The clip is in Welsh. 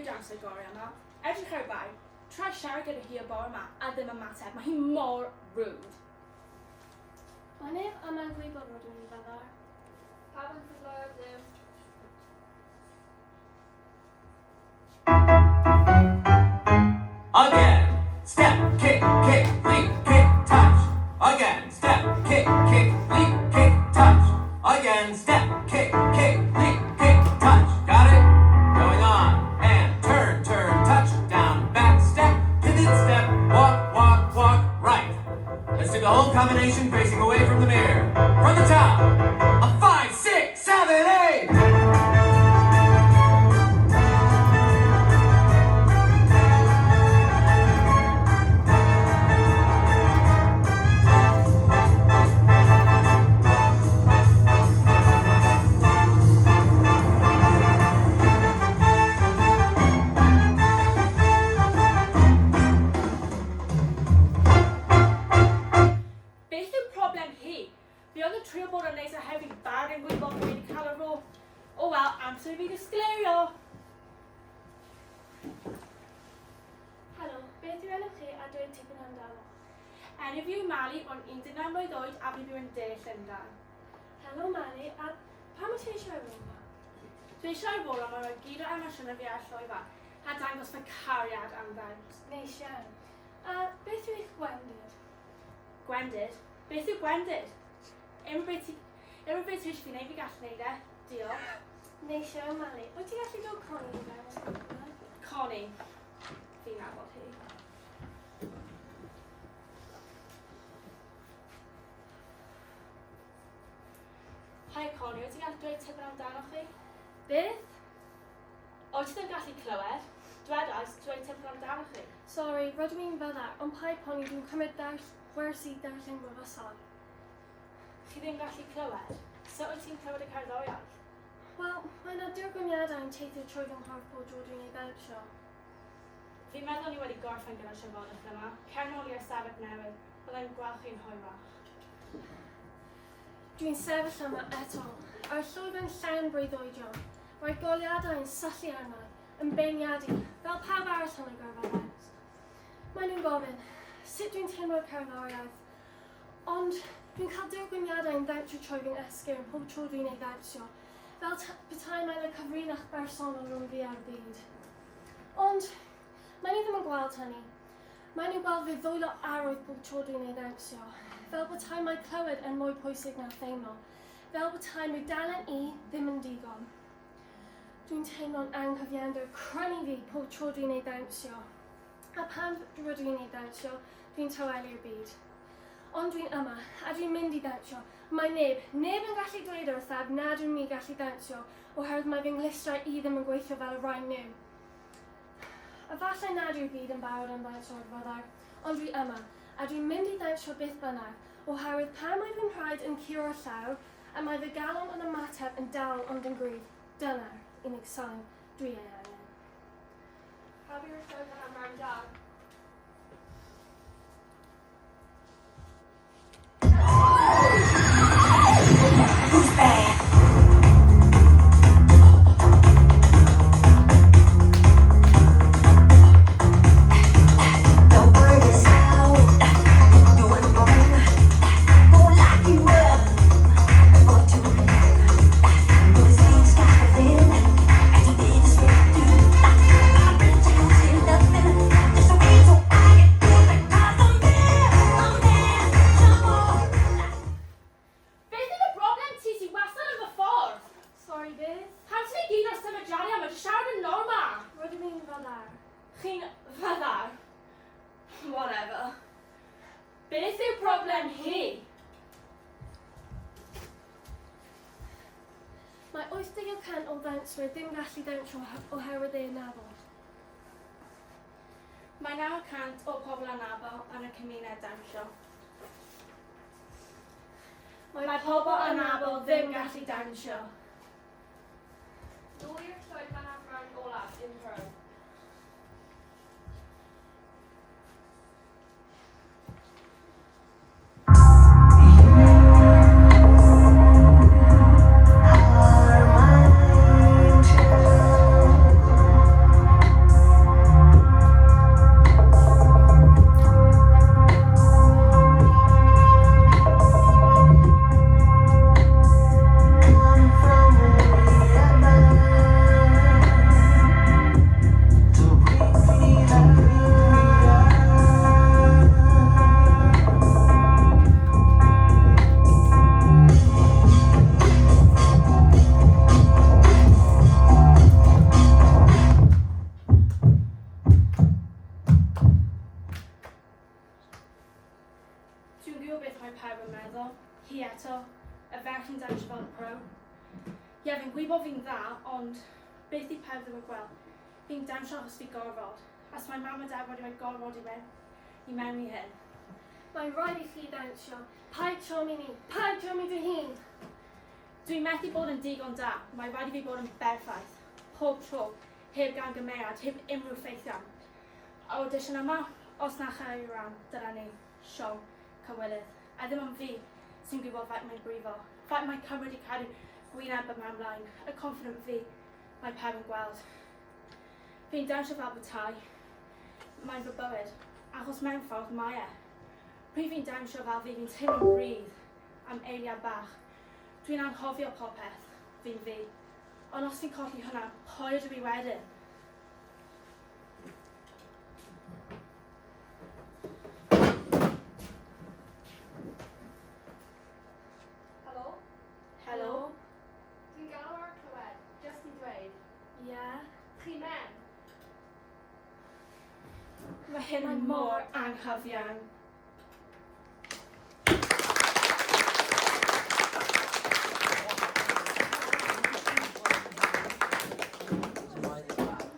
dawnsio gorau yma. Edrych ar y bai. Try siarad gyda hi y bore yma a ddim ymateb. Mae hi mor rude. Mae neb yma'n gwybod rydw i'n fyddar. Pawb yn cyflawni ddim. Again. Step, kick, kick, leap, kick, touch. Again. Step, kick, kick, leap, kick, touch. Again. Step, kick, kick, leap, kick, touch. Got it? Going on. And turn, turn, touch, down, back, step, pivot, step, walk, walk, walk, right. Let's do the whole combination facing away from the mirror. From the top. A 5, 6, 7, 8. Beth yw problem hi? Fi oedd yn trio bod yn neis oherwydd fi'n barod yn gwybod fi wedi cael y rôl. O wel, amser i fi ddisgleirio! Helo, beth yw enw chi a dweud tipyn amdano? Enw fi yw Mali, o'n 19 mlwydd oed a fi'n byw yn De Llundain. Helo Mali, a pam wyt ti eisiau rôl yma? Dwi eisiau rôl am roi gyd o emosiynau fi ar y llwyfan a dangos fy cariad am ddawns. Neis iawn. A beth yw eich gwendid? Gwendid? Beth yw gwendid? Unrhyw beth ti, unrhyw beth ti eisiau fi wneud, fi gallu wneud e. Diolch. Neis iawn Mali. Wyt ti'n gallu dod Connie i fewn os gwelwch yn dda? Connie. Fi'n nabod hi. Hi Connie, wyt ti'n gallu dweud tipyn amdano chi? Beth? Wyt ti ddim gallu clywed? Dwedais, dweud tipyn amdano chi. Sori, rydw i'n fyddar, ond paid poeni, dwi'n cymryd darll gwersi darllen gwefusau. Chi ddim gallu clywed? Sut wyt ti'n clywed y cerddoriaeth? Wel, mae yna dirgrymiadau yn teithio trwy fy nghorff pob tro dwi'n ei ddawnsio. Fi'n meddwl ni wedi gorffen gyda'r trafodaeth yma. Cer nôl i'r ystafell newydd. Byddai'n gweld chi'n hwyrach. Dwi'n sefyll yma eto, ar llwyfan llawn breuddwydion. Mae'r goleuadau yn syllu arna i, yn beirniadu, fel pawb arall yn y gyrfa ddawns. Maen nhw'n gofyn, sut dwi'n teimlo'r cerddoriaeth? Ond dwi'n cael dirgrymiadau yn ddawnsio trwy fy esgyrn pob tro dwi'n ei ddawnsio, fel petai mae yna cyfrinach bersonol rhwng fi a'r byd. Ond maen nhw ddim yn gweld hynny. Maen nhw'n gweld fy ddwylo arwydd pob tro dwi'n ei ddawnsio, fel petai mai clywed yn mwy pwysig na theimlo, fel petai mai dalen i ddim yn digon. Dwi'n teimlo'n anghyfiawnder crynu fi pob tro dwi'n ei ddawnsio. A pan rydw i'n ei ddawnsio, dwi'n tawelu'r byd. Ond dwi'n yma, a dwi'n mynd i ddawnsio. Mae neb, neb yn gallu dweud wrthaf nad yw'n mi gallu ddawnsio, oherwydd mae fy nghlustiau i ddim yn gweithio fel y rhai nhw. Efallai nad yw'r byd yn barod am ddawnsio o'r fyddar, ond dwi yma, a dwi'n mynd i ddawnsio beth bynnag, oherwydd pan mae fy nhraed yn curo'r llawr, a mae fy galon yn ymateb yn dal ond yn gryf, dyna'r unig sain dwi ei angen. Pawb i'r llwyfan am round dau. Who's bad? The word is out. Doing wrong. Gonna lock you up for too long. Those things got within, and you did this with you. I'm rich, I see nothing. Just a reason I get through because I'm bad, I'm bad. Come on. Beth yw y broblem ti ti wastad yn fy ffordd? Sori, beth? Pam ti'n ei gyd o'r symudiadau yma? Jyst siarad yn normal. Rydw i'n fyddar. Chi'n fyddar? Whatever. Beth yw problem hi? Mae 80 y cant o ddawnswyr ddim gallu dawnsio oherwydd eu anabl. Mae 9% o pobl anabl yn y cymuned dawnsio. Mae pobl anabl ddim gallu dawnsio. Nôl i'r llwyfan am round olaf, intro. Dwi'n gwybod beth mae pawb yn meddwl. Hi eto, y ferch yn dawnsio fel pro. Ie, fi'n gwybod fi'n dda, ond beth i pawb ddim yn gweld? Fi'n dawnsio achos fi gorfod. As mae mam a dad wedi rhoi gorfod i mewn i mewn i hyn. Mae rhaid i chi ddawnsio. Paid siomi ni. Paid siomi dy hun. Dwi'n methu bod yn digon da. Mae rhaid i fi bod yn berffaith. Pob tro. Heb gamgymeriad, heb unrhyw ffeithiau. Yr audition yma, os na cha i ran, dyna ni. Siom. Cywilydd. A ddim ond fi sy'n gwybod faint mae'n brifo. Faint mae'n cymryd i cadw gwyneb yma ymlaen. Y confident fi, mae pawb yn gweld. Fi'n dawnsio fel petai. Mae'n fy bywyd. Achos mewn ffordd mae e. Pryd fi'n dawnsio fel fi, fi'n teimlo'n rhydd am eiliad bach. Dwi'n anghofio popeth. Fi'n fi. Ond os fi'n colli hwnna, pwy ydw i wedyn? Helo? Helo? Dwi'n galw ar clywed, jyst i dweud. Ie. Yeah. Chi mewn? Mae hyn yn mor anghyfiawn.